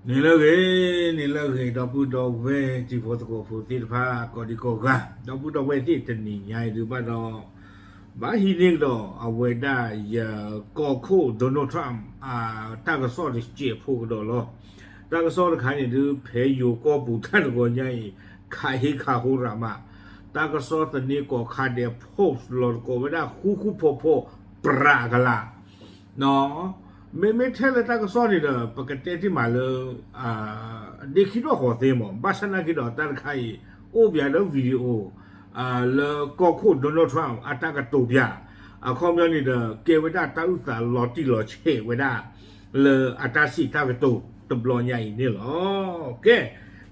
န့ၣ်လၢအဂ့ၤ, န့ၣ်လၢအဂ့ၤ ဒီပုၢ်ဒီဝဲၢ်တံၤဖိသကိးဖိသ့ၣ်တဖၣ် ကိးဒံကိးဂၤ, ဒီပုၢ်ဒီဝဲၢ်သ့ၣ်တနံၤညါအံၤဒုးဘၣ်ဒီး ဘၣ်ဟံးန့ၢ်ကဒီးအဝဲဒၣ်ယကီၢ်ခိၣ် Donald Trump အတၢ်ကစီၣ်တစဲးဖိကဒီးလီၤ. တၢ်ကစီၣ်တခါန့ၣ်ဒုး ဖဲယိၤကီၢ်ပူၤတၢ်တဂီၤညါအံၤ ခးဟ့ခးဟိရၤမး, တၢ်ကစီၣ်သန့ကိးခါဒဲး post လီၤတကိးဝဲဒၣ်ဃူဃူဖိးဖိး ပြးကလာ် မ့မ့ၢ်ထဲလၢတၢ်ကစီၣ်န့ၣ်ဒီး ပကတဲတ့ၢ်မးလၢ ဒ့ခံထီၣ်ဃီၤသ့မး, ဘၣ်ဆၣ်နာ်က့ဒီးတၢ်တခါအံၤ အိၣ်ပၠးဒီး video လၢကီၢ်ခိၣ် Donald Trump အတၢ်ကတိၤပၠး, အခီပညီန့ၣ်ဒီး ကဲဝဲဒၣ်တၢ်အုၣ်သးလီၤတံၢ်လီၤဆဲးဝဲဒၣ် လၢအတၢ်စံးတၢ်ကတိၤတဘျီညါအံၤန့ၣ်လီၤ. ကဲ,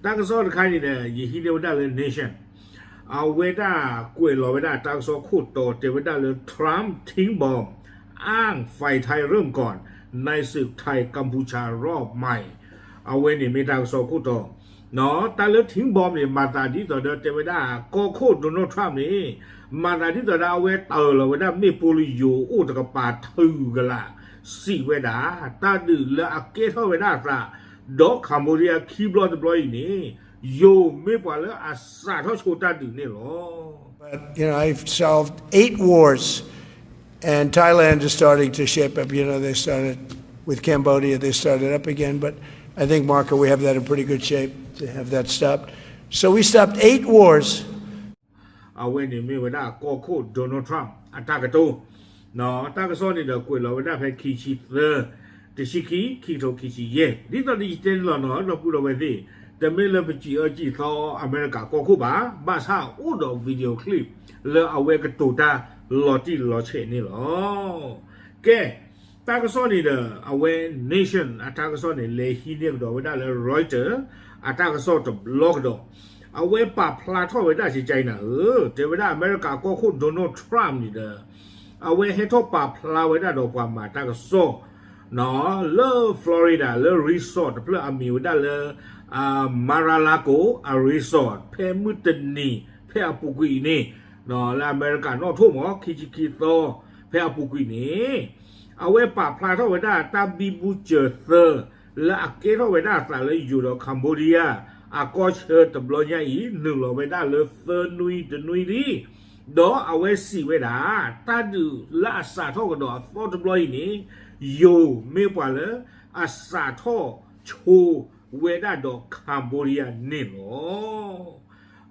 တၢ်ကစီၣ်တခါန့ၣ်ဒီး ယဟံးန့ၢ်ဝဲဒၣ်လၢ Nation အဝဲဒၣ်ကွဲးလီၤဝဲဒၣ်တၢ်ကစီၣ်ခိၣ်တီတဲဝဲဒၣ်လၢ Trump ทิ้งบอม อ้างฝ่ายไทยเริ่มก่อน ในศึกไทยกัมพูชารอบใหม่ အဝဲန့ၣ်မ့ၢ်တၢ်ကစီၣ်ခိၣ်တီ, တၢ်လၢ ทิ้งบอม န့ၣ် မၤသးဒ်သိးဒီးတဲဝဲဒၣ် ကီၢ်ခိၣ် Donald Trump န့ၣ် မၤသးဒ်သိးဒီးအဝဲတၢၢ်လီၤဝဲဒၣ်မ့ၣ်ပိၢ်လၢ ယိၤအိၣ်တကပၤထုးကလာ် စံးဝဲဒၣ် တၢ်ဒုးလၢအကဲထီၣ်ဝဲဒၣ်အသး ဒီး Cambodia ခံဘျီတဘျီအံၤန့ၣ် ယိၤမ့ၢ်ပှၤလၢအစးထီၣ်ဆိတၢ်ဒုးန့ၣ်လီၤ. But, you know, I've solved eight wars, and Thailand is starting to shape up. You know, they started with Cambodia, they started up again. But I think, Marco, we have that in pretty good shape to have that stopped. So we stopped eight wars. အဝဲန့ၣ်မ့ၢ်ဝဲဒၣ်ကီၢ်ခိၣ် Donald Trump အတၢ်ကတိၤ, တၢ်ကစီၣ်န့ၣ်ဒီးကွဲးလီၤဝဲဒၣ်ဖဲခံဆံသၢ, တဆံခံ, ခံကထိခံဆံယဲၢ်, ဒ်သိးဒီးယတဲန့ၣ်လီၤနီၤ ဒီပုၢ်ဒီဝဲၢ်သ့ၣ်, တမ့ၢ်လၢပစံးအၢစံးသီအမဲရကၤကီၢ်ခိၣ်ဘၣ်, ဘၣ်ဆၣ်အိၣ်ဒီး video clip လၢအဝဲကတိၤတၢ်လီၤတံၢ်လီၤဆဲးန့ၣ်လီၤ. ကဲ, တၢ်ကစီၣ်န့ၣ်ဒီး အဝဲ Nation အတၢ်ကစီၣ်န့ၣ် လဲၤဟံးန့ၢ်ကဒီးဝဲဒၣ်လၢ Reuters အတၢ်ကစီၣ်တဘျီကဒီး, အဝဲပာ်ဖျါထီၣ်ဝဲဒၣ်ကကါအံၤနၤဧၢ, တဲဝဲဒၣ်အမဲရကၤကီၢ်ခိၣ် Donald Trump န့ၣ်ဒီး အဝဲဟဲထီၣ်ပာ်ဖျါဝဲဒၣ်ဒီးပှၤမၤတၢ်ကစီၣ် လၢ Florida လၢ resort တဖျၢၣ်အမံၤဝဲဒၣ်လၢ Mar-a-Lago အ resort ဖဲမုၢ်တနံၤ ဖဲအပူၤကွံာ်အံၤန့ၣ်, လၢအမဲရကၤနီၣ်ထိၣ်မး ခံဆံခံသီ ဖဲအပူၤကွံာ်န့ၣ်, အဝဲပာ်ဖျါထီၣ်ဝဲဒၣ်တၢ်ဘံဘူစၢၤသၢ လၢအကဲထီၣ်ဝဲဒၣ်အသးလၢယိၤဒီး Cambodia အကီၢ်ဆၢတဘျီညါအံၤ နုာ်လီၤဝဲဒၣ်လၢသၢနွံတနွံလံ, ဒီးအဝဲစံးဝဲဒၣ် တၢ်ဒုးလၢအစးထီၣ်ကဒီးအသီတဘျီအံၤန့ၣ် ယိၤမ့ၢ်ပှၤလၢအစးထီၣ်ဆိဝဲဒၣ်ဒီး Cambodia န့ၣ်လီၤ.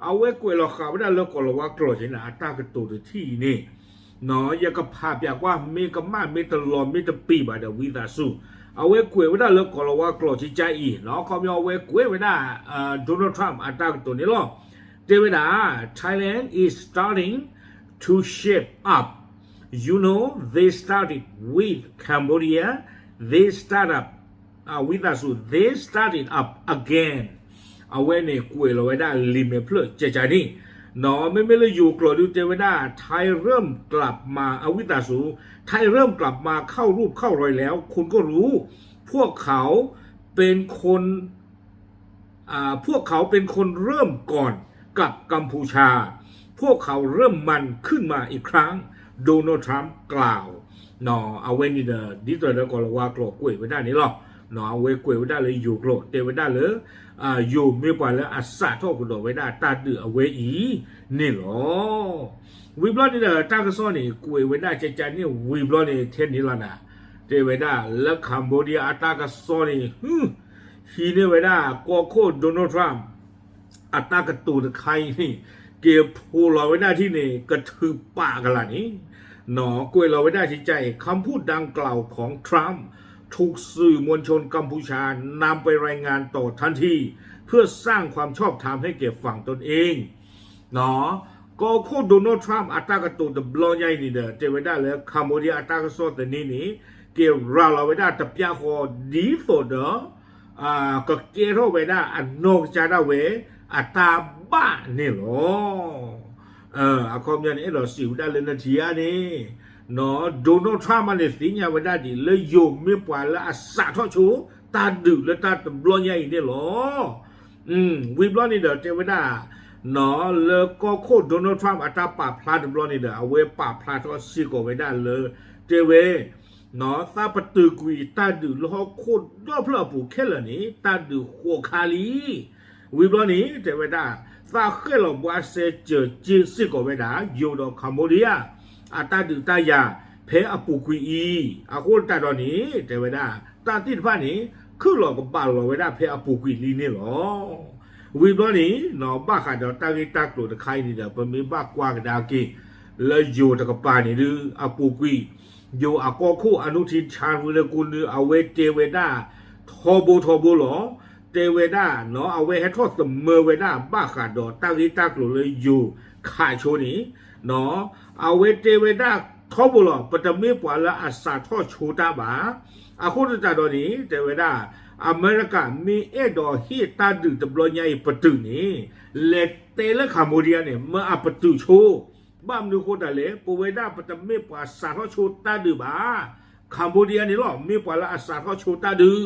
အဝဲကွဲးလီၤဃာ်ဝဲဒၣ်လၢကိၤလၤဝါကျိာ်က့ၤန့ၣ် အတၢ်ကတိၤတထံၣ်အံၤန့ၣ်, ယကဖးပၠးကွၢ် မ့ၢ်ကမၣ်မ့ၢ်တလီၤမ့ၢ်တပံၤဘၣ်ဒီးဝံသးစူၤ, အဝဲကွဲးဝဲဒၣ်လၢကိၤလၤဝါကျိာ်ကကါအံၤ အခီပညီအဝဲကွဲးဝဲဒၣ် Donald Trump အတၢ်ကတိၤန့ၣ်လီၤ. တဲဝဲဒၣ် Thailand is starting to shape up. You know, they started with Cambodia, they start up ဝံသးစူၤ they started up again. အဝဲန့ၣ်ကွဲးလီၤဝဲဒၣ်လံာ်မဲာ်ဖျၢၣ်ကကါန့ၣ်, မ့မ့ၢ်လၢယိၤကျိာ်ဒုးတဲဝဲဒၣ် ไทยเริ่มกลับมา ဝံသးစူၤ ไทยเริ่มกลับมาเข้ารูปเข้ารอยแล้ว คุณก็รู้ พวกเขาเป็นคน อ่า พวกเขาเป็นคนเริ่มก่อนกับกัมพูชา พวกเขาเริ่มมันขึ้นมาอีกครั้ง โดนัลด์ ทรัมป์กล่าว အဝဲန့ၣ်ဒီး ဒ်သိးဒီးကိၤလၤဝါကျိာ်ကွဲးဝဲဒၣ်န့ၣ်လီၤ. အဝဲကွဲးဝဲဒၣ်လၢယိၤကျိာ် တဲဝဲဒၣ်လၢ ယိၤမ့ၢ်ပှၤလၢအစးထီၣ်ကဒီးဝဲဒၣ်တၢ်ဒုးအဝဲအံၤန့ၣ်လီၤ. ဝံၤဘျီန့ၣ်ဒီး တၢ်ကစီၣ်န့ၣ် ကွဲးဝဲဒၣ်ကကါန့ၣ် ဝံၤဘျီန့ၣ် ထဲန့ၣ်လီၤနၤ, တဲဝဲဒၣ်လၢ Cambodia အတၢ်ကစီၣ်န့ၣ် ဟံးန့ၢ်ဝဲဒၣ် ကီၢ်ခိၣ် Donald Trump အတၢ်ကတိၤတခါအံၤန့ၣ် က့ၤဖိးလီၤဝဲဒၣ်ထံၣ်န့ၣ် ကထုးပာ်ကလာ်န့ၣ်, ကွဲးလီၤဝဲဒၣ်ကကါအံၤ คำพูดดังกล่าวของทรัมป์ ถูกสื่อมวลชนกัมพูชานำไปรายงานต่อทันที เพื่อสร้างความชอบธรรมให้แก่ฝั่งตนเอง ကီၢ်ခိၣ် Donald Trump အတၢ်ကတိၤတဘျီညါအံၤန့ၣ်ဒီး တဲဝဲဒၣ်လၢ Cambodia အတၢ်ကစီၣ်သန့န့ၣ် က့ၤရၤလီၤဝဲဒၣ်တပျၢ်ဃီ ဒ်သိးဒီး ကကဲထီၣ်ဝဲဒၣ်အနီၢ်ကစၢ်ဒၣ်ဝဲ အတၢ်ဘၣ်န့ၣ်လီၤ. အခီပညီန့ၣ် အဲၣ်ဒိးစံးဝဲဒၣ်လၢနထံၣ်ဧါန့ၣ်, Donald Trump မးန့ၣ် သ့ၣ်ညါဝဲဒၣ်ဒ်လၢယိၤမ့ၢ်ပှၤလၢအစးထီၣ်ဆိ တၢ်ဒုးလၢတၢ်တဘျီညါအံၤန့ၣ်လီၤ. ဝံၤဘျီန့ၣ်ဒီးတဲဝဲဒၣ် လၢကီၢ်ခိၣ် Donald Trump အတၢ်ပာ်ဖျါတဘျီန့ၣ်ဒီး အဝဲပာ်ဖျါထီၣ်စ့ၢ်ကီးဝဲဒၣ်လၢ တဲဝဲ သးပတုာ်ကွံာ်တၢ်ဒုးလၢဟီၣ်ခိၣ်ဒီဖျၢၣ်အပူၤခဲလၢာ်န့ၣ် တၢ်ဒုးဃိးခါလံ. ဝံၤဘျီန့ၣ် တဲဝဲဒၣ် သးဃဲၣ်လီၤဘှါစဲစၢၤက့ၤစ့ၢ်ကီးဝဲဒၣ် ယိၤဒီး Cambodia အတၢ်ဒုးတၢ်ယၤဖဲအပူၤကွံာ်အံၤ, အဃိသတးဒီးန့ၣ် တဲဝဲဒၣ် တၢ်သ့ၣ်တဖၣ်န့ၣ် ခုၣ်လီၤကဘၣ်လီၤဝဲဒၣ်ဖဲအပူၤကွံာ်လံန့ၣ်လီၤ. ဝံၤဘျီန့ၣ် ဘၣ်ဃးဒီးတၢ်ဂ့ၢ်တၢ်ကျိၤတခါအံၤန့ၣ်ဒီး ပမ့ၢ်ဘၣ်ကွၢ်ကဒါက့ၤ လၢယိၤတကပၤန့ၣ်ဒုး အပူၤကွံာ် ယိၤအကီၢ်ခိၣ်အနူၣ်ထံ Charles René Kouns အဝဲတဲဝဲဒၣ် ထီဘိထီဘိလီၤ. တဲဝဲဒၣ် အဝဲဟဲထီၣ်သမၢဝဲဒၣ် ဘၣ်ဃးဒီးတၢ်ဂ့ၢ်တၢ်ကျိၤလၢယိၤခးဆိန့ၣ် အဝဲတဲဝဲဒၣ်ထီဘိလီၤ, ပတမ့ၢ်ပှၤလၢအစးထီၣ်ဆိတၢ်ဘၣ်. အဃိသတးဒီးန့ၣ် တဲဝဲဒၣ် အမဲရကၤမ့ၢ်အဲၣ်ဒိးဟ့ၣ်တၢ်ဒုးတဘျီညါအံၤပတုာ်န့ၣ် လဲၤတဲလၢ Cambodia န့ၣ် မၢအပတုာ်ဆိ, ဘၣ်မနုၤဃိတးလဲၣ် ပဝဲဒၣ်ပတမ့ၢ်ပှၤစးထီၣ်ဆိတၢ်ဒုးဘၣ်. Cambodia န့ၣ်လီၤ မ့ၢ်ပှၤလၢအစးထီၣ်ဆိတၢ်ဒုး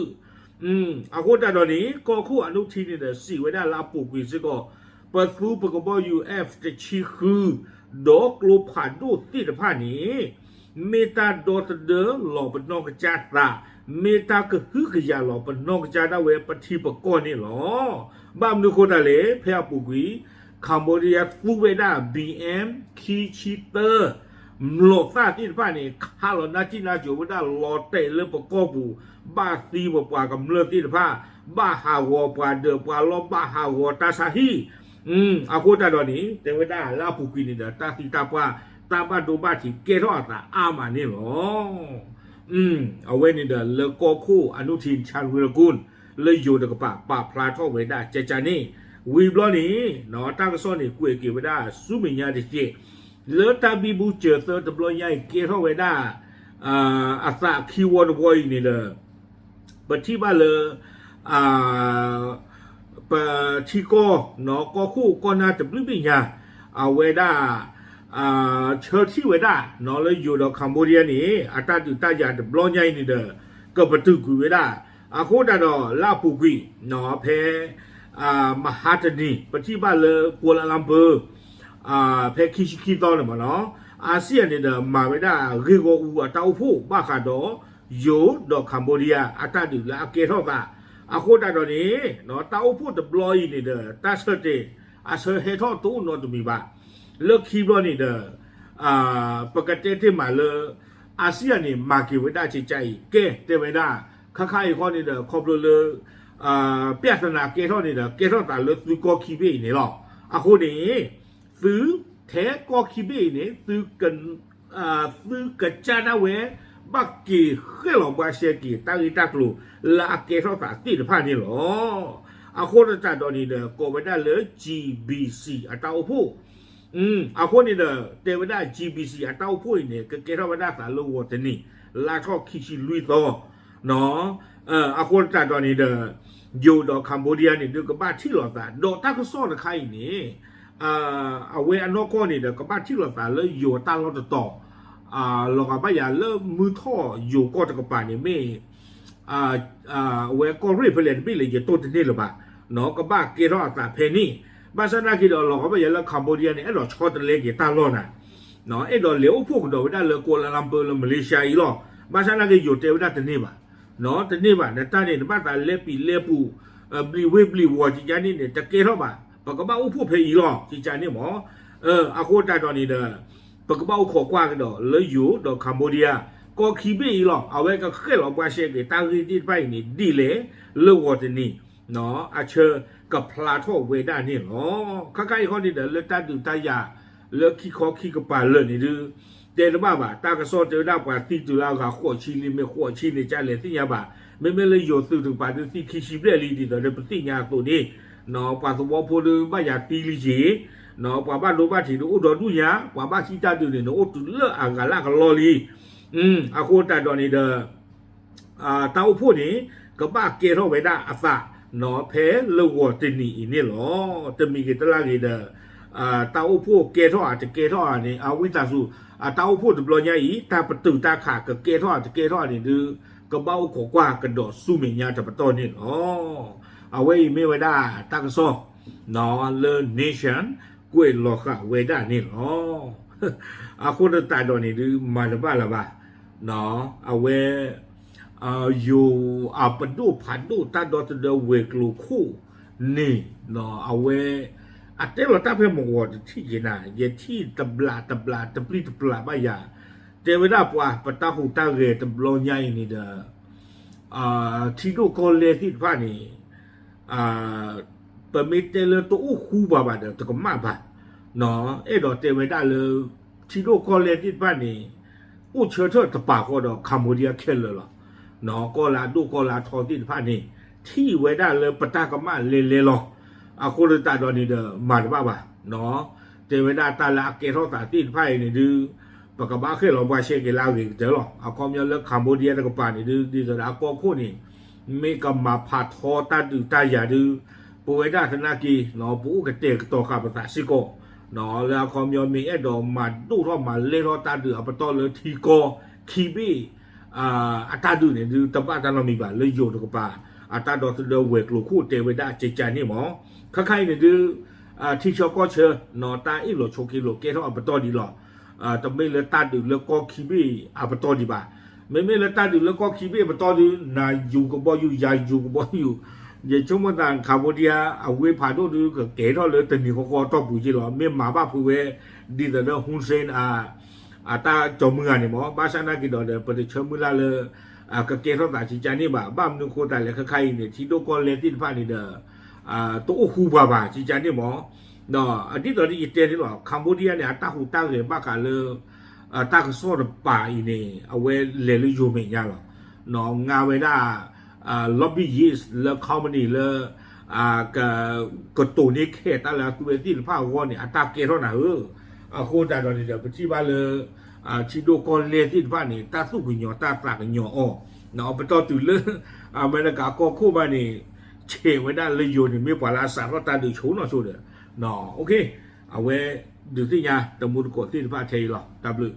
အဃိသတးဒီးန့ၣ် ကီၢ်ခိၣ်အနူၣ်ထံန့ၣ်ဒီး စံးဝဲဒၣ်လၢအပူၤကွံာ်စ့ၢ်ကီး ပသူပကဘီယူၤ F တဆံဃု ဒီးကျိဖးဒိၣ်သ့ၣ်တဖၣ်န့ၣ် မ့ၢ်တၢ်ဒီသဒၢလီၤပနီၢ်ကစၢ်သး, မ့ၢ်တၢ်ကဟုကယာ်လီၤပနီၢ်ကစၢ်ဒၣ်ဝဲပထံပကီၢ်န့ၣ်လီၤ. ဘၣ်မနုၤဃိတးလဲၣ် ဖဲအပူၤကွံာ် Cambodia သူဝဲဒၣ် B M ခံဆံသၢ မျိာ်သၣ်သ့ၣ်တဖၣ်န့ၣ် ခးလီၤနၢ်ကံၣ်နၢ်ကိၤဝဲဒၣ်လီၤတဲာ်လၢပကီၢ်ပူၤ, ဘၣ်သံပပှၤကမျၢၢ်သ့ၣ်တဖၣ်, ဘၣ်ဟးဂီၤပှၤဒၢးပှၤလီၢ်, ဘၣ်ဟးဂီၤတၢ်ဆါဟံၣ်. အဃိသတးဒီးန့ၣ် တဲဝဲဒၣ်လၢအပူၤကွံာ်န့ၣ်ဒီး တၢ်သံတၢ်ပှၢ် တၢ်ဘၣ်ဒိဘၣ်ထံးကဲထီၣ်အသးအါမးန့ၣ်လီၤ. အဝဲန့ၣ်ဒီးလၢကီၢ်ခိၣ်အနူၣ်ထံ Charles René Kouns လၢယိၤတကပၤပာ်ဖျါထီၣ်ဝဲဒၣ်ကၠၢကၠၢန့ၣ်, ဝံၤဘျီန့ၣ် တၢ်ကစီၣ်န့ၣ် ကွဲးက့ၤဝဲဒၣ်ဆူမဲာ်ညါတက့ၢ်, လၢတၢ်ဘံဘူစၢၤသၢတဘျီညါအံၤကဲထီၣ်ဝဲဒၣ် အသးခံဝီတဝီအံၤန့ၣ်ဒီး ပထံၣ်ဘၣ်လၢ ပထံကီၢ် ကီၢ်ခိၣ်ကီၢ်နၢ်တဘျုးဘ့ၣ်ညါ အဝဲဒၣ် ဆၢထံၣ်ဝဲဒၣ် လၢယိၤဒီး Cambodia န့ၣ် အတၢ်ဒုးတၢ်ယၤတဘျီညါအံၤန့ၣ်ဒီး ကပတုာ်ကွံာ်ဝဲဒၣ်. အဃိသတးဒီးလၢအပူၤကွံာ် ဖဲ မဟါတနံၤ ပထံၣ်ဘၣ်လၢ Kuala Lumpur ဖဲခံဆံခံသီန့ၣ်မ့ၢ်နီၤ အါစံၣ်ယၣ်န့ၣ်ဒီး မၤဝဲဒၣ်ဂ့ၢ်ဂီၢ်အူအတၢ်အိၣ်ဖှိၣ် ဘၣ်ဃးဒီး ယိၤဒီး Cambodia အတၢ်ဒုးလၢအကဲထီၣ်သး. အဃိသတးဒီးန့ၣ် တၢ်အိၣ်ဖှိၣ်တဘျီအံၤန့ၣ်ဒီး တၢ်ဆၢတဲာ် အဆၢဟဲထီၣ်တအိၣ်နီတမံၤဘၣ်. လၢခံဘျီန့ၣ်ဒီး ပကတဲတ့ၢ်မးလၢ အါစံၣ်ယၣ်န့ၣ် မၤက့ၤဝဲဒၣ်ကကါအံၤ ကဲတဲဝဲဒၣ် ခါခါအံၤဃီန့ၣ်ဒီး ခီဖျိလၢ ပြဿနာကဲထီၣ်န့ၣ်ဒီး ကဲထီၣ်သးလၢသုကီၢ်ခံဘ့ၣ်အံၤန့ၣ်လီၤ. အဃိန့ၣ် သုထဲကီၢ်ခံဘ့ၣ်အံၤန့ၣ် သုကစၢ်ဒၣ်ဝဲ ဘၣ်က့ၤဃဲၣ်လီၤဘှါရှဲက့ၤ တၢ်ဂ့ၢ်တၢ်ကျိၤလၢအကဲထီၣ်သးသ့ၣ်တဖၣ်န့ၣ်လီၤ. အဃိသတးဒီးန့ၣ်ဒီး ကိးဝဲဒၣ်လၢ G B C အတၢ်အိၣ်ဖှိၣ် အဃိန့ၣ်ဒီး တဲဝဲဒၣ် G B C အတၢ်အိၣ်ဖှိၣ်အံၤန့ၣ် ကကဲထီၣ်ဝဲဒၣ်သးလၢဂီၤတနံၤ လါထီၣ်ခံဆံလွံၢ်သီ အဃိသတးဒီးန့ၣ်ဒီး ယိၤဒီး Cambodia န့ၣ်ဒုး ကဘၣ်ထံၣ်လိာ်သး ဒီးတၢ်ကစီၣ်တခါအံၤန့ၣ် အဝဲအနီၢ်ကီၢ်န့ၣ်ဒီး ကဘၣ်ထံၣ်လိာ်သးလၢယိၤတၢ်လီၢ်တတီၤ လီၤဂာ်ဘၣ်ယၤလၢမုၢ်ထီၣ်ယိၤကီၢ်တကပၤန့ၣ်မ့ၢ် အဝဲကီၢ်ရ့ၣ်ဖဲလဲၣ်တဘ့ၣ်လဲၣ် ယတိၢ်တန့ၢ်လၢၤဘၣ်, ကဘၣ်ကဲထီၣ်အသးဖဲန့ၣ်, ဘၣ်ဆၣ်နာ်က့ဒီး လီၤဂာ်ဘၣ်ယၤလၢ Cambodia န့ၣ် အဲၣ်ဒိးဆီတလဲက့ၤတၢ်လီၢ်နၤ, အဲၣ်ဒိးလဲၤအိၣ်ဖှိၣ်ကဒီးဝဲဒၣ်လၢ Kuala Lumpur လၢ Malaysia အံၤလီၤ. ဘၣ်ဆၣ်နာ်က့ ယိၤတဲဝဲဒၣ်တန့ၢ်ဘၣ်, တန့ၢ်ဘၣ် နတၢ်န့ၣ် နဘၣ်သးလဲပံာ်လဲပူၤ ဘျံးဝ့ၢ်ဘျံးဝီၤကကါန့ၣ်န့ၣ် တကဲထီၣ်ဘၣ်, ပကဘၣ်အိၣ်ဖှိၣ်ဖဲအံၤလီၤ ကကါန့ၣ်မ့ၢ် အဃိသတးဒီးန့ၣ်ဒီး ပကဘၣ်အိၣ်ခိးကွၢ်ကဒီးလၢယိၤဒီး Cambodia ကီၢ်ခံဘ့ၣ်အံၤလီၤ. အဝဲကဃဲၣ်လီၤဘှါရှဲက့ၤ တၢ်ဂ့ၢ်သ့ၣ်တဖၣ်အံၤန့ၣ် ဒ်လဲၣ်လၢဂီၤတနံၤ အဆၢကဖျါထီၣ်ဝဲဒၣ်န့ၣ်လီၤ. ခါခါအံၤဃီန့ၣ်ဒီး လၢတၢ်ဒုးတၢ်ယၤ လၢခံခီခံကပၤလၢာ်န့ၣ်ဒုး တဲတဘၣ်ဘၣ်. တၢ်ကစီၣ်တဲဝဲဒၣ် ပှၤသံတုၤလၢအဂၤဃိးဆံလံ မ့ၢ်ဃိးဆံန့ၣ် ကလဲၤသ့ၣ်ညါဘၣ်. မ့မ့ၢ်လၢယိၤသုးတကပၤဒုး သံခံဆံဘျဲၣ်လံ ဒ်သိးဒီးပသ့ၣ်ညါအသိးန့ၣ် ပှၤသဝီဖိဒုး ဘၣ်ယၤသံလံက့ၤ, ပှၤဘၣ်ဒိဘၣ်ထံးဒုး အိၣ်ဒီဒူၣ်ညါ, ပှၤဘၣ်ဟံးတၢ်ဒုးန့ၣ်န့ၣ် အိၣ်တုၤလၢအဂၤလၢအကလီလံ. အဃိသတးဒီးန့ၣ်ဒီး တၢ်အိၣ်ဖှိၣ်န့ၣ် ကဘၣ်ကဲထီၣ်ဝဲဒၣ်အသး ဖဲလၢဂီၤတနံၤအံၤန့ၣ်လီၤ. တမံၤဂ့ၤတလါဂ့ၤဒီး တၢ်အိၣ်ဖှိၣ်ကဲထီၣ်ဧါတကဲထီၣ်ဧါန့ၣ် အဝံသးစူၤ အတၢ်အိၣ်ဖှိၣ်တဘျီညါအံၤ တၢ်ပတုာ်တၢ်ခးကကဲထီၣ်ဧါတကဲထီၣ်ဧါန့ၣ်ဒုး ကဘၣ်အိၣ်ခိးကွၢ်ကဒီးဆူမဲာ်ညါတပတီၢ်န့ၣ်လီၤ. အဝဲအံၤမ့ၢ်ဝဲဒၣ်တၢ်ကစီၣ် လၢ Nation ကွဲးလီၤဃာ်ဝဲဒၣ်န့ၣ်လီၤ. အဃိသတးဒီးန့ၣ်ဒုး မၤတဘၣ်လၢၤဘၣ်. အဝဲ ယိၤအပဒိၣ်ဖးဒိၣ်တၢ်ဒီသဒၢဝဲၤကျိၤခိၣ်န့ၣ် အဝဲ အတဲလီၤတၢ်ဖဲမုၢ်ဂီၤတထံၣ်က့ၤနၤ ယထံၣ်တဘျးတဘျးတပျံၤတပျၢ်ဘၣ်ယၤ တဲဝဲဒၣ်ပှၤ ပတၢ်ဟူးတၢ်ဂဲၤတဘျီညါအံၤန့ၣ်ဒီး ထံဒိၣ်ကီၢ်လဲၢ်သ့ၣ်တဖၣ်န့ၣ် ပမ့ၢ်တဲလၢတအိၣ်ဃူဘၣ်ဘၣ်ဒီးတကမၣ်ဘၣ် အဲၣ်ဒိးတဲဝဲဒၣ်လၢ ထံဒိၣ်ကီၢ်လဲၢ်သ့ၣ်တဖၣ်န့ၣ် အိၣ်ဆၢထၢၣ်တပာ်ဃီဒီး Cambodia ခဲလၢာ်လီၤ. ကီၢ်လၢအဒိၣ်ကီၢ်လၢအထီသ့ၣ်တဖၣ်န့ၣ် ထံၣ်ဝဲဒၣ်လၢပတၢ်ကမၣ်လဲၤလဲၤလီၤ. အဃိသတးဒီးန့ၣ်ဒီး မၤတဘၣ်ဘၣ် တဲဝဲဒၣ်တၢ်လၢအကဲထီၣ်သးသ့ၣ်တဖၣ်အံၤန့ၣ်ဒုး ပကဘၣ်ဃဲၣ်လီၤပှၤရှဲက့ၤလၢအဂ့ၤကတၢၢ်လီၤ. အခီပညီလၢ Cambodia တကပၤန့ၣ်ဒုး ဒ်သိးဒီးအကီၢ်ခိၣ်န့ၣ် မ့ၢ်ကမၤဖးထီတၢ်ဒုးတၢ်ယၤဒုး ပဝဲဒၣ်သနာ်က့ ပအိၣ်ကတဲာ်ကတီၤဃာ်ပသးစ့ၢ်ကီး လၢအခီပညီမ့ၢ်အဲၣ်ဒိးမၤဒိၣ်ထီၣ်မၤလဲၢ်ထီၣ်တၢ်ဒုးအပတီၢ်လၢထံကီၢ် ခံဘ့ၣ် အတၢ်ဒုးန့ၣ်ဒုး တဘၣ်တၢ်နီတမံၤဘၣ် လၢယိၤတကပၤ အတၢ်ဒီသဒၢဝဲၤကျိၤခိၣ်တဲဝဲဒၣ်ကကန့ၣ်မး ခါခါအံၤန့ၣ်ဒုး ထံဆၢကီၢ်ဆၢ တၢ်အ့ၣ်လိာ်ဆိးက့လိာ်ကဲထီၣ်အပတီၢ်ဒံးလီၤ. တမ့ၢ်လၢတၢ်ဒုးလၢကီၢ်ခံဘ့ၣ်အပတီၢ်ဒံးဘၣ်. မ့မ့ၢ်လၢတၢ်ဒုးလၢကီၢ်ခံဘ့ၣ်အပတီၢ်ဒုး နယူၤကဘီယူၤ ယၤယူၤကဘီယူၤ ယဆိကမိၣ်သး Cambodia အဝ့ၢ်ဖးဒိၣ်ဒုး ကကဲထီၣ်လၢတနံၤဃီဃီအတီၢ်ပူၤက့လီၤ. မ့ၢ်မၤဘၣ်ဖုးဝဲ ဒ်သိးဒီး Hun Sen အတၢ်ကၠီၤမုၢ်ဂၤန့ၣ်မး ဘၣ်ဆၣ်နာ်က့ၤဒီးဒီး ပတဆၢမုၢ်လၢ်လၢ ကကဲထီၣ်သးကကန့ၣ်ဘၣ်. ဘၣ်မနုၤအဃိသတးလဲၣ် ခါခါအံၤန့ၣ် ထံဒိၣ်ကီၢ်လဲၢ်သ့ၣ်တဖၣ်န့ၣ်ဒီး တအိၣ်ဃူဘၣ်ဘၣ်ကကန့ၣ်မး ဒ်သိးဒီးယတဲန့ၣ်လီၤ Cambodia န့ၣ် အတၢ်ဟူးတၢ်ဂဲၤဘၣ်ဃးလၢ တၢ်ကစီၣ်တပၤအံၤန့ၣ် အဝဲလဲၤလၢယိၤမဲာ်ညါလီၤ. ငါဝဲဒၣ် lobbyist လၢ company လၢ ကတိၤန့ၢ်ခဲးတၢ်လၢအသူဝဲသ့ၣ်တဖၣ်အဂီၢ်န့ၣ် အတၢ်ကဲထီၣ်နၤဧၢ. အဃိသတးဒီးန့ၣ်ဒီး ပထံၣ်ဘၣ်လၢ ထံဒိၣ်ကီၢ်လဲၢ်သ့ၣ်တဖၣ်န့ၣ် တၢ်သူၣ်ကညီၤတၢ်သးကညီၤအီၤ ပတီၢ်တုၤလၢ အမဲရကၤကီၢ်ခိၣ်ဘၣ်န့ၣ် ဆဲးဝဲဒၣ်လၢယိၤန့ၣ် မ့ၢ်ပှၤလၢအစးထီၣ်တၢ်ဒုးဆိနီၤဆိဒီး အဝဲဒုးသ့ၣ်ညါတမူတကိးသ့ၣ်တဖၣ်ထဲအံၤလီၤ. တၢ်ဘျုး